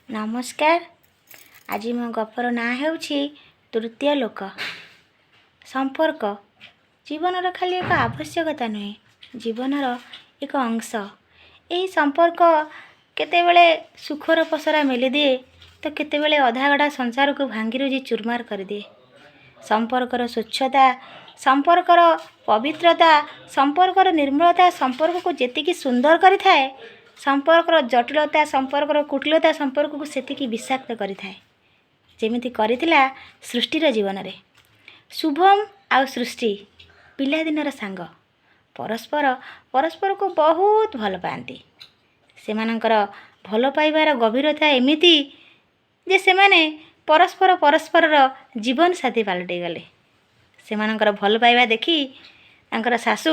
ନମସ୍କାର। ଆଜି ମୋ ଗପର ନାଁ ହେଉଛି ତୃତୀୟ ଲୋକ। ସମ୍ପର୍କ ଜୀବନର ଖାଲି ଏକ ଆବଶ୍ୟକତା ନୁହେଁ, ଜୀବନର ଏକ ଅଂଶ। ଏହି ସମ୍ପର୍କ କେତେବେଳେ ସୁଖର ପସରା ମେଲିଦିଏ ତ କେତେବେଳେ ଅଧାଗଢ଼ା ସଂସାରକୁ ଭାଙ୍ଗିରୁଜି ଚୁରମାର କରିଦିଏ। ସମ୍ପର୍କର ସ୍ୱଚ୍ଛତା, ସମ୍ପର୍କର ପବିତ୍ରତା, ସମ୍ପର୍କର ନିର୍ମଳତା ସମ୍ପର୍କକୁ ଯେତିକି ସୁନ୍ଦର କରିଥାଏ, ସମ୍ପର୍କର ଜଟିଳତା, ସମ୍ପର୍କର କୁଟିଳତା ସମ୍ପର୍କକୁ ସେତିକି ବିଷାକ୍ତ କରିଥାଏ, ଯେମିତି କରିଥିଲା ସୃଷ୍ଟିର ଜୀବନରେ। ଶୁଭମ ଆଉ ସୃଷ୍ଟି ପିଲାଦିନର ସାଙ୍ଗ। ପରସ୍ପର ପରସ୍ପରକୁ ବହୁତ ଭଲ ପାଆନ୍ତି। ସେମାନଙ୍କର ଭଲ ପାଇବାର ଗଭୀରତା ଏମିତି ଯେ ସେମାନେ ପରସ୍ପର ପରସ୍ପରର ଜୀବନସାଥୀ ପାଲଟିଗଲେ। ସେମାନଙ୍କର ଭଲ ପାଇବା ଦେଖି ତାଙ୍କର ଶାଶୁ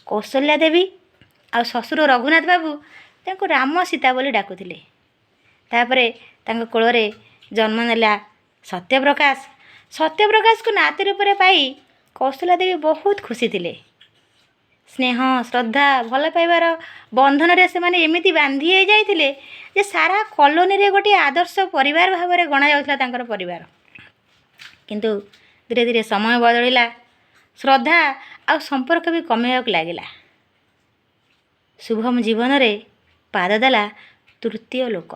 କୌଶଲ୍ୟା ଦେବୀ ଆଉ ଶ୍ୱଶୁର ରଘୁନାଥ ବାବୁ ତାଙ୍କୁ ରାମ ସୀତା ବୋଲି ଡାକୁଥିଲେ। ତାପରେ ତାଙ୍କ କୋଳରେ ଜନ୍ମ ନେଲା ସତ୍ୟପ୍ରକାଶ। ସତ୍ୟପ୍ରକାଶକୁ ନାତି ରୂପରେ ପାଇ କୌଶଲ୍ୟା ଦେବୀ ବହୁତ ଖୁସି ଥିଲେ। ସ୍ନେହ, ଶ୍ରଦ୍ଧା, ଭଲ ପାଇବାର ବନ୍ଧନରେ ସେମାନେ ଏମିତି ବାନ୍ଧି ହେଇଯାଇଥିଲେ ଯେ ସାରା କଲୋନୀରେ ଗୋଟିଏ ଆଦର୍ଶ ପରିବାର ଭାବରେ ଗଣାଯାଉଥିଲା ତାଙ୍କର ପରିବାର। କିନ୍ତୁ ଧୀରେ ଧୀରେ ସମୟ ବଦଳିଲା, ଶ୍ରଦ୍ଧା ଆଉ ସମ୍ପର୍କ ବି କମିବାକୁ ଲାଗିଲା। ଶୁଭମ ଜୀବନରେ ପାଦ ଦେଲା ତୃତୀୟ ଲୋକ।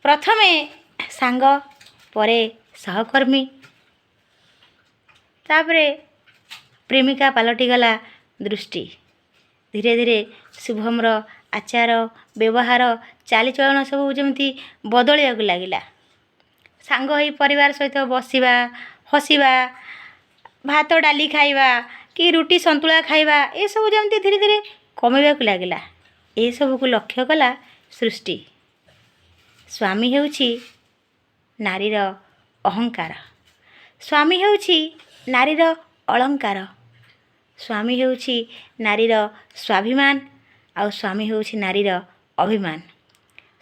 ପ୍ରଥମେ ସାଙ୍ଗ, ପରେ ସହକର୍ମୀ, ତାପରେ ପ୍ରେମିକା ପାଲଟିଗଲା ଦୃଷ୍ଟି। ଧୀରେ ଧୀରେ ଶୁଭମର ଆଚାର ବ୍ୟବହାର, ଚାଲିଚଳନ ସବୁ ଯେମିତି ବଦଳିବାକୁ ଲାଗିଲା। ସାଙ୍ଗ ହେଇ ପରିବାର ସହିତ ବସିବା, ହସିବା, ଭାତ ଡାଲି ଖାଇବା କି ରୁଟି ସନ୍ତୁଳା ଖାଇବା, ଏସବୁ ଯେମିତି ଧୀରେ ଧୀରେ କମିବାକୁ ଲାଗିଲା। ଏସବୁକୁ ଲକ୍ଷ୍ୟ କଲା ସୃଷ୍ଟି। ସ୍ୱାମୀ ହେଉଛି ନାରୀର ଅହଙ୍କାର, ସ୍ୱାମୀ ହେଉଛି ନାରୀର ଅଳଙ୍କାର, ସ୍ୱାମୀ ହେଉଛି ନାରୀର ସ୍ୱାଭିମାନ, ଆଉ ସ୍ୱାମୀ ହେଉଛି ନାରୀର ଅଭିମାନ।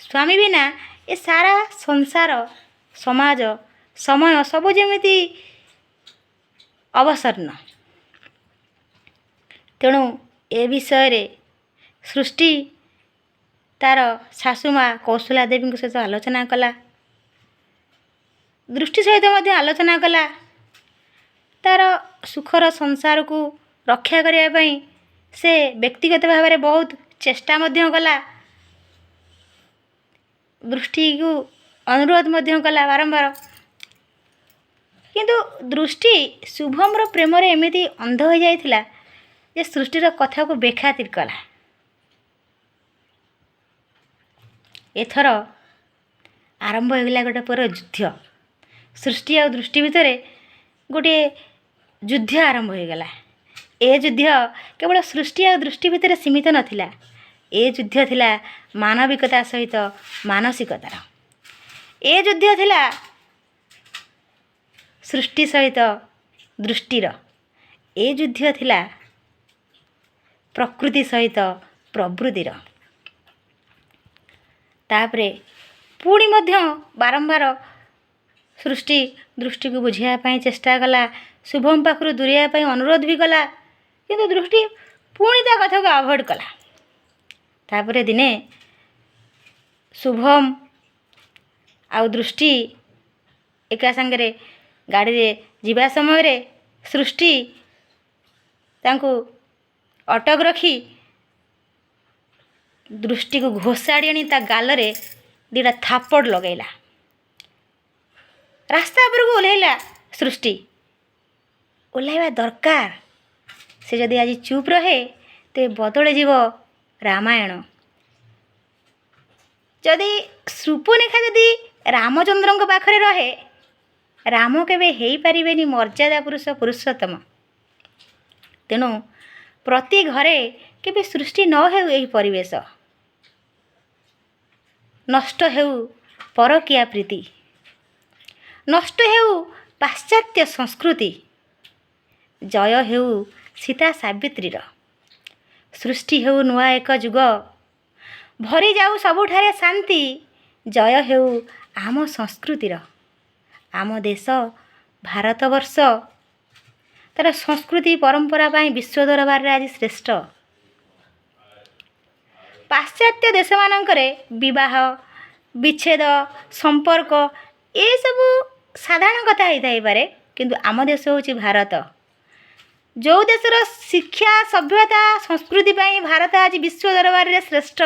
ସ୍ୱାମୀ ବିନା ଏ ସାରା ସଂସାର, ସମାଜ, ସମୟ ସବୁ ଯେମିତି ଅବସନ୍ନ। ତେଣୁ ଏ ବିଷୟରେ ସୃଷ୍ଟି ତା'ର ଶାଶୁ ମା କୌଶଲ୍ୟା ଦେବୀଙ୍କ ସହିତ ଆଲୋଚନା କଲା, ଦୃଷ୍ଟି ସହିତ ମଧ୍ୟ ଆଲୋଚନା କଲା। ତା'ର ସୁଖର ସଂସାରକୁ ରକ୍ଷା କରିବା ପାଇଁ ସେ ବ୍ୟକ୍ତିଗତ ଭାବରେ ବହୁତ ଚେଷ୍ଟା ମଧ୍ୟ କଲା, ଦୃଷ୍ଟିକୁ ଅନୁରୋଧ ମଧ୍ୟ କଲା ବାରମ୍ବାର। କିନ୍ତୁ ଦୃଷ୍ଟି ଶୁଭମର ପ୍ରେମରେ ଏମିତି ଅନ୍ଧ ହୋଇଯାଇଥିଲା ଯେ ସୃଷ୍ଟିର କଥାକୁ ବେଖାତିର କଲା। ଏଥର ଆରମ୍ଭ ହୋଇଗଲା ଗୋଟେ ପୁରା ଯୁଦ୍ଧ। ସୃଷ୍ଟି ଆଉ ଦୃଷ୍ଟି ଭିତରେ ଗୋଟିଏ ଯୁଦ୍ଧ ଆରମ୍ଭ ହୋଇଗଲା। ଏ ଯୁଦ୍ଧ କେବଳ ସୃଷ୍ଟି ଆଉ ଦୃଷ୍ଟି ଭିତରେ ସୀମିତ ନଥିଲା, ଏ ଯୁଦ୍ଧ ଥିଲା ମାନବିକତା ସହିତ ମାନସିକତାର। ଏ ଯୁଦ୍ଧ ଥିଲା ସୃଷ୍ଟି ସହିତ ଦୃଷ୍ଟିର। ଏ ଯୁଦ୍ଧ ଥିଲା ପ୍ରକୃତି ସହିତ ପ୍ରବୃତ୍ତିର। ତାପରେ ପୁଣି ମଧ୍ୟ ବାରମ୍ବାର ସୃଷ୍ଟି ଦୃଷ୍ଟିକୁ ବୁଝାଇବା ପାଇଁ ଚେଷ୍ଟା କଲା, ଶୁଭମ ପାଖରୁ ଦୂରେଇବା ପାଇଁ ଅନୁରୋଧ ବି କଲା, କିନ୍ତୁ ଦୃଷ୍ଟି ପୁଣି ତା କଥାକୁ ଆଭଏଡ଼ କଲା। ତାପରେ ଦିନେ ଶୁଭମ ଆଉ ଦୃଷ୍ଟି ଏକା ସାଙ୍ଗରେ ଗାଡ଼ିରେ ଯିବା ସମୟରେ ସୃଷ୍ଟି ତାଙ୍କୁ ଅଟକ ରଖି ଦୃଷ୍ଟିକୁ ଘୋଷାଡ଼ି ଆଣି ତା ଗାଲରେ ଦୁଇଟା ଥାପଡ଼ ଲଗାଇଲା। ରାସ୍ତା ଉପରକୁ ଓହ୍ଲାଇଲା ସୃଷ୍ଟି। ଓହ୍ଲାଇବା ଦରକାର। ସେ ଯଦି ଆଜି ଚୁପ୍ ରହେ ତେବେ ବଦଳିଯିବ ରାମାୟଣ। ଯଦି ସୂର୍ପଣଖା ଯଦି ରାମଚନ୍ଦ୍ରଙ୍କ ପାଖରେ ରହେ, ରାମ କେବେ ହେଇପାରିବେନି ମର୍ଯ୍ୟାଦା ପୁରୁଷ ପୁରୁଷୋତ୍ତମ। ତେଣୁ ପ୍ରତି ଘରେ କେବେ ସୃଷ୍ଟି ନ ହେଉ ଏହି ପରିବେଶ, ନଷ୍ଟ ହେଉ ପରକୀୟା ପ୍ରୀତି, ନଷ୍ଟ ହେଉ ପାଶ୍ଚାତ୍ୟ ସଂସ୍କୃତି, ଜୟ ହେଉ ସୀତା ସାବିତ୍ରୀର, ସୃଷ୍ଟି ହେଉ ନୂଆ ଏକ ଯୁଗ, ଭରିଯାଉ ସବୁଠାରେ ଶାନ୍ତି, ଜୟ ହେଉ ଆମ ସଂସ୍କୃତିର। ଆମ ଦେଶ ଭାରତବର୍ଷ ତା'ର ସଂସ୍କୃତି ପରମ୍ପରା ପାଇଁ ବିଶ୍ୱ ଦରବାରରେ ଆଜି ଶ୍ରେଷ୍ଠ। ପାଶ୍ଚାତ୍ୟ ଦେଶମାନଙ୍କରେ ବିବାହ ବିଚ୍ଛେଦ, ସମ୍ପର୍କ ଏସବୁ ସାଧାରଣ କଥା ହେଇଥାଇପାରେ, କିନ୍ତୁ ଆମ ଦେଶ ହେଉଛି ଭାରତ। ଯେଉଁ ଦେଶର ଶିକ୍ଷା, ସଭ୍ୟତା, ସଂସ୍କୃତି ପାଇଁ ଭାରତ ଆଜି ବିଶ୍ୱ ଦରବାରରେ ଶ୍ରେଷ୍ଠ,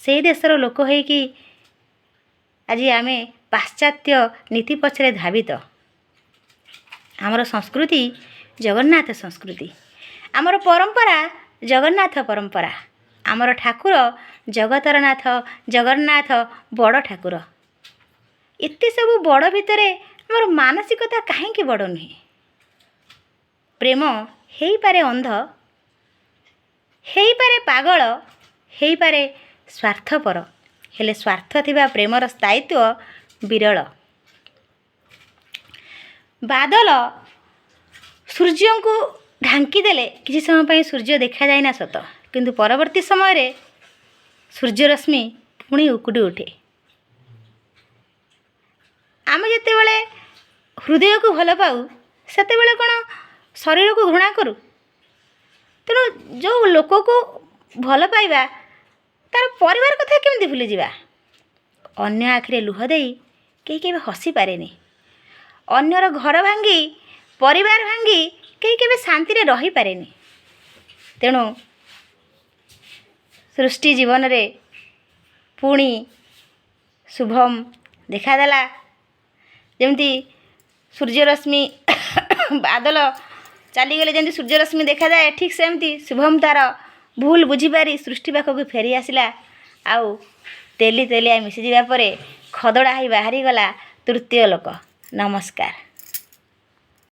ସେଇ ଦେଶର ଲୋକ ହେଇକି ଆଜି ଆମେ ପାଶ୍ଚାତ୍ୟ ନୀତି ପଛରେ ଧାବିତ। ଆମର ସଂସ୍କୃତି ଜଗନ୍ନାଥ ସଂସ୍କୃତି, ଆମର ପରମ୍ପରା ଜଗନ୍ନାଥ ପରମ୍ପରା, ଆମର ଠାକୁର ଜଗତର ନାଥ ଜଗନ୍ନାଥ ବଡ଼ ଠାକୁର। ଏତେ ସବୁ ବଡ଼ ଭିତରେ ଆମର ମାନସିକତା କାହିଁକି ବଡ଼ ନୁହେଁ? ପ୍ରେମ ହେଇପାରେ ଅନ୍ଧ, ହେଇପାରେ ପାଗଳ, ହେଇପାରେ ସ୍ୱାର୍ଥପର, ହେଲେ ସ୍ୱାର୍ଥ ଥିବା ପ୍ରେମର ସ୍ଥାୟିତ୍ୱ ବିରଳ। ବାଦଲ ସୂର୍ଯ୍ୟଙ୍କୁ ଢାଙ୍କି ଦେଲେ କିଛି ସମୟ ପାଇଁ ସୂର୍ଯ୍ୟ ଦେଖାଯାଏ ନା ସତ, କିନ୍ତୁ ପରବର୍ତ୍ତୀ ସମୟରେ ସୂର୍ଯ୍ୟରଶ୍ମି ପୁଣି ଉକୁଟି ଉଠେ। ଆମେ ଯେତେବେଳେ ହୃଦୟକୁ ଭଲ ପାଉ, ସେତେବେଳେ କ'ଣ ଶରୀରକୁ ଘୃଣା କରୁ? ତେଣୁ ଯେଉଁ ଲୋକକୁ ଭଲ ପାଇବା, ତା'ର ପରିବାର କଥା କେମିତି ଭୁଲିଯିବା? ଅନ୍ୟ ଆଖିରେ ଲୁହ ଦେଇ କେହି କେବେ ହସିପାରେନି। ଅନ୍ୟର ଘର ଭାଙ୍ଗି, ପରିବାର ଭାଙ୍ଗି କେହି କେବେ ଶାନ୍ତିରେ ରହିପାରେନି। ତେଣୁ ସୃଷ୍ଟି ଜୀବନରେ ପୁଣି ଶୁଭମ ଦେଖାଦେଲା। ଯେମିତି ସୂର୍ଯ୍ୟରଶ୍ମି, ବାଦଲ ଚାଲିଗଲେ ଯେମିତି ସୂର୍ଯ୍ୟରଶ୍ମି ଦେଖାଯାଏ, ଠିକ୍ ସେମିତି ଶୁଭମ ତା'ର ଭୁଲ ବୁଝିପାରି ସୃଷ୍ଟି ପାଖକୁ ଫେରି ଆସିଲା। ଆଉ ତେଲି ତେଲିଆ ମିଶିଯିବା ପରେ ଖଦଡ଼ା ହେଇ ବାହାରିଗଲା ତୃତୀୟ ଲୋକ। ନମସ୍କାର।